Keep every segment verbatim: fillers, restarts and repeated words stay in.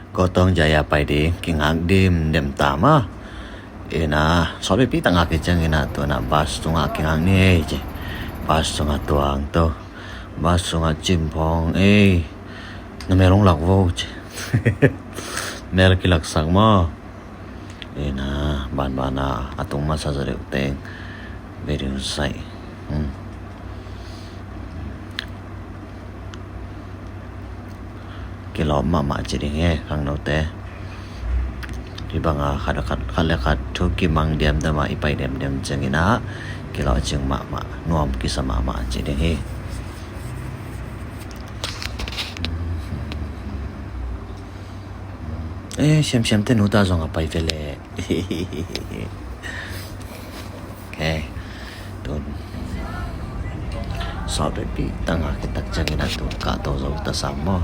Kotong jaya pai ding, kingak dimdem ta maw. Ina, sawt pipi tangah kiciangin ah, tu-in ah bus tungah kingak ni ei ci. Bus tungah tuang to. Bus tungah cimphawng ei. Na mel hong lak vo ci. Mel kilaksak maw. Ina, banban a, a tung masa zaw deuh teng. Video sai. Hmm. Kilawm mahmah ci ding hi, khangnote. Hih banga khat, khat, khat le khat thu kimang diamdiam a, i pai diamdiam ciangin ah kilawm cing mahmah, nuam kisa mahmah ci ding hi. Eh, siamsiamte nuta zong a pai ve leh. Ok. Tun sawt pipi tangah kitak ciangin ah tun kahto zo ta sam maw.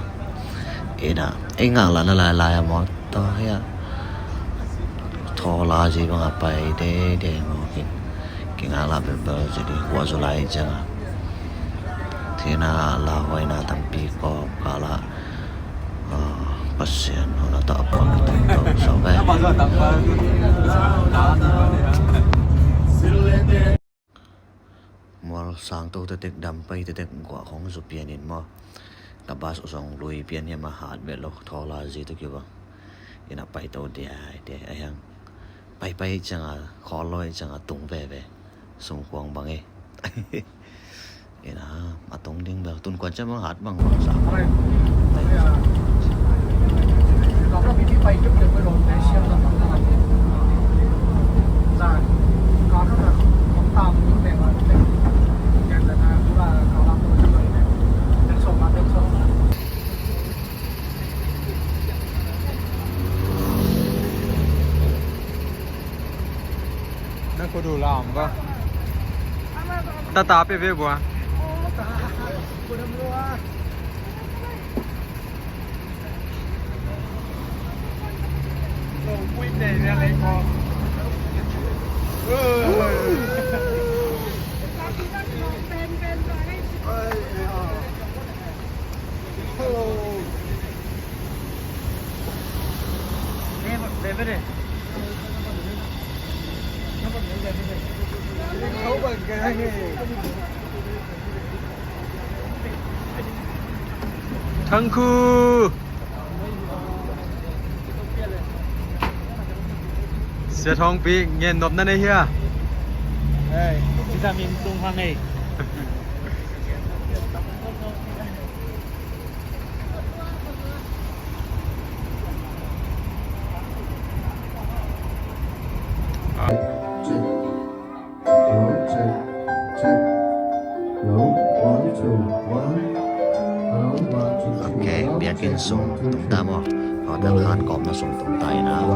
Ina, ei ngak lah na lailai a maw. Tawh hiah thaw la zi bangah pai deidei maw. Kingak lah belbel zi ding, guah zu lai ciangah. Thina lauhuaina tampi kawp kah lah. Ah, Pasian hun a tah a puan a tawh tawh sawk ve. Mual sang to tetek, dam pai tetek, guah khong zu pian in maw. Ka bus uh zong lui pian hiam a hat beh lo, thaw la zi to kibang. Ina pai to diai diai a hiang. Pai pai cianga khawl lo cianga tung veve. Sum kuang bang e. Ina, a tung ding bel tun kuan ciang bang hat bang bang sa. Na ko du lam ka. Ta ta pe pe bua. Thangkhu. Sia Thawngpi, ngen nop na nei hia? Ei, ci ta min tung hang ei. Check. Hello, check, check. Hello, one, two, one. Hello, one, two, three. Ok, hello, biakinn check, sung one, two, tung ta maw. Hotel khan kawmna sung tung ta ina.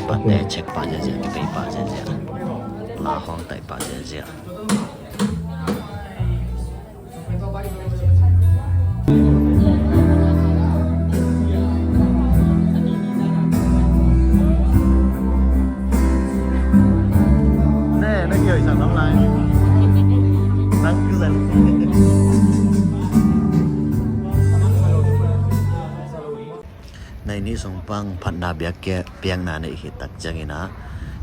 Pate check pah ziahziah, kipei pah ziahziah. La hong taih pah ziahziah. Nai nih sung pang phatna biak kia, piakna neih khit tak ciangin ah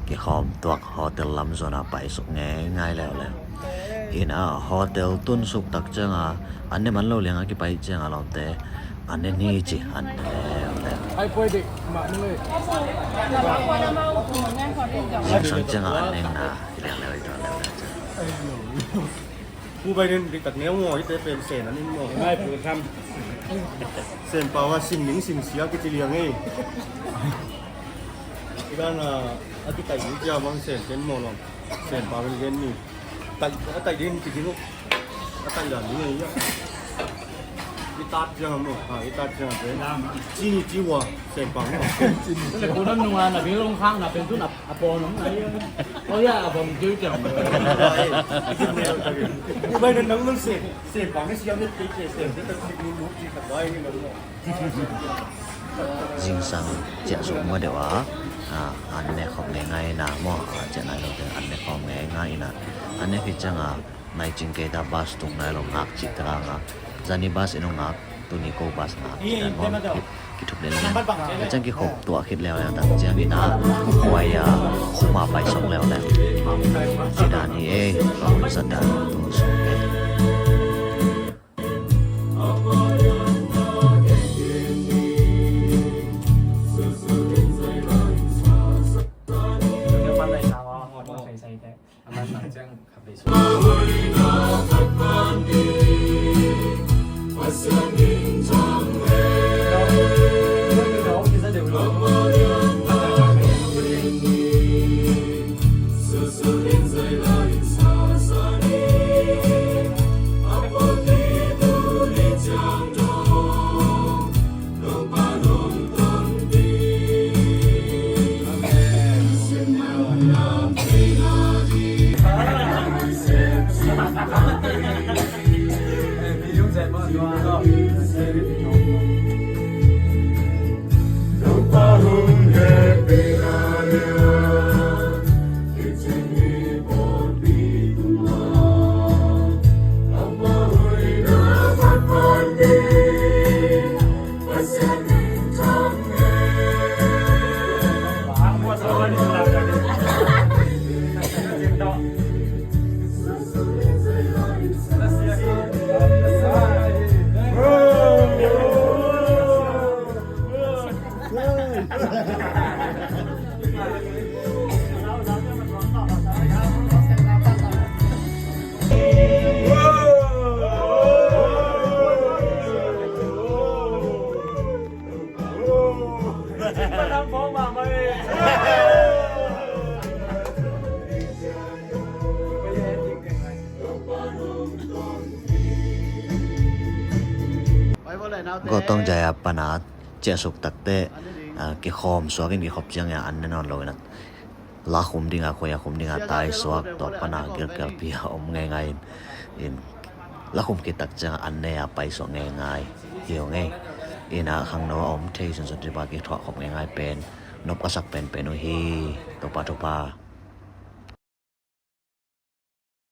kikhawm tuak hotel lam zuan ah paisuk ngeingai leuleu. Ina hotel tunsuk tak cianga an ne man lo lianga kipai cianga lawmte an ne ni ci an ne leuleu. Zingsang cianga an nengna hi leuleu, hi leuleu ci. Pu Biden diktak neu maw, hite pen sen an in maw. Ngai pu tham. Sen pau a sin ning sin sia kici liang ei. I dan a, a kitaih ding cia bang sen ken maw lawm. Sen pau in gen ni. Taih, a taih ding kici nu. A taih dan ding ei a. I tat ciang maw, a, i tat ciang pen. Ci ni ci ua, sen pau maw. Ci ni ci ua. Pu dan nung a na bi long khang na pen tu na. A pawl nong nai. Oh ya, a pawl nong kiu kiang. Bai nang nang se, se pang ne siam ne te ke se, ne ta ki ni mu ki ta bai ni nang. Zingsang ciah suk maw deuh a, a, an ne khawm ngeingai na maw, a, ciah nai lo teng an ne khawm ngeingai ina, an ne khit cianga, nai cing kei ta bus tung nai lo ngak cih ta ka ngak, zani bus in hong ngak, tuni ko bus ngak cih ta maw. Thuk lel lian. Ciang kikhop tuah khit leuleu tak ciangin ah, khuai a khum a pai sawk leuleu. Ci dan hi e, ka hun zat dan tu sawk. Gotong Jaya pana ciahsuk takte, ah, kikhawm suakin kikhop ciangin an ne nawn loin ah, lakhum dinga, khuai a khum dinga tai suak, tua pana gilkialpi a om ngeingai in, in lakhum khit tak ciangin an ne a pai suak ngeingai hi ung ei. Ina khangno a om thei sunsun cipa kithuah khop ngeingai pen nop ka sak penpen uh hi. Topa, Topa.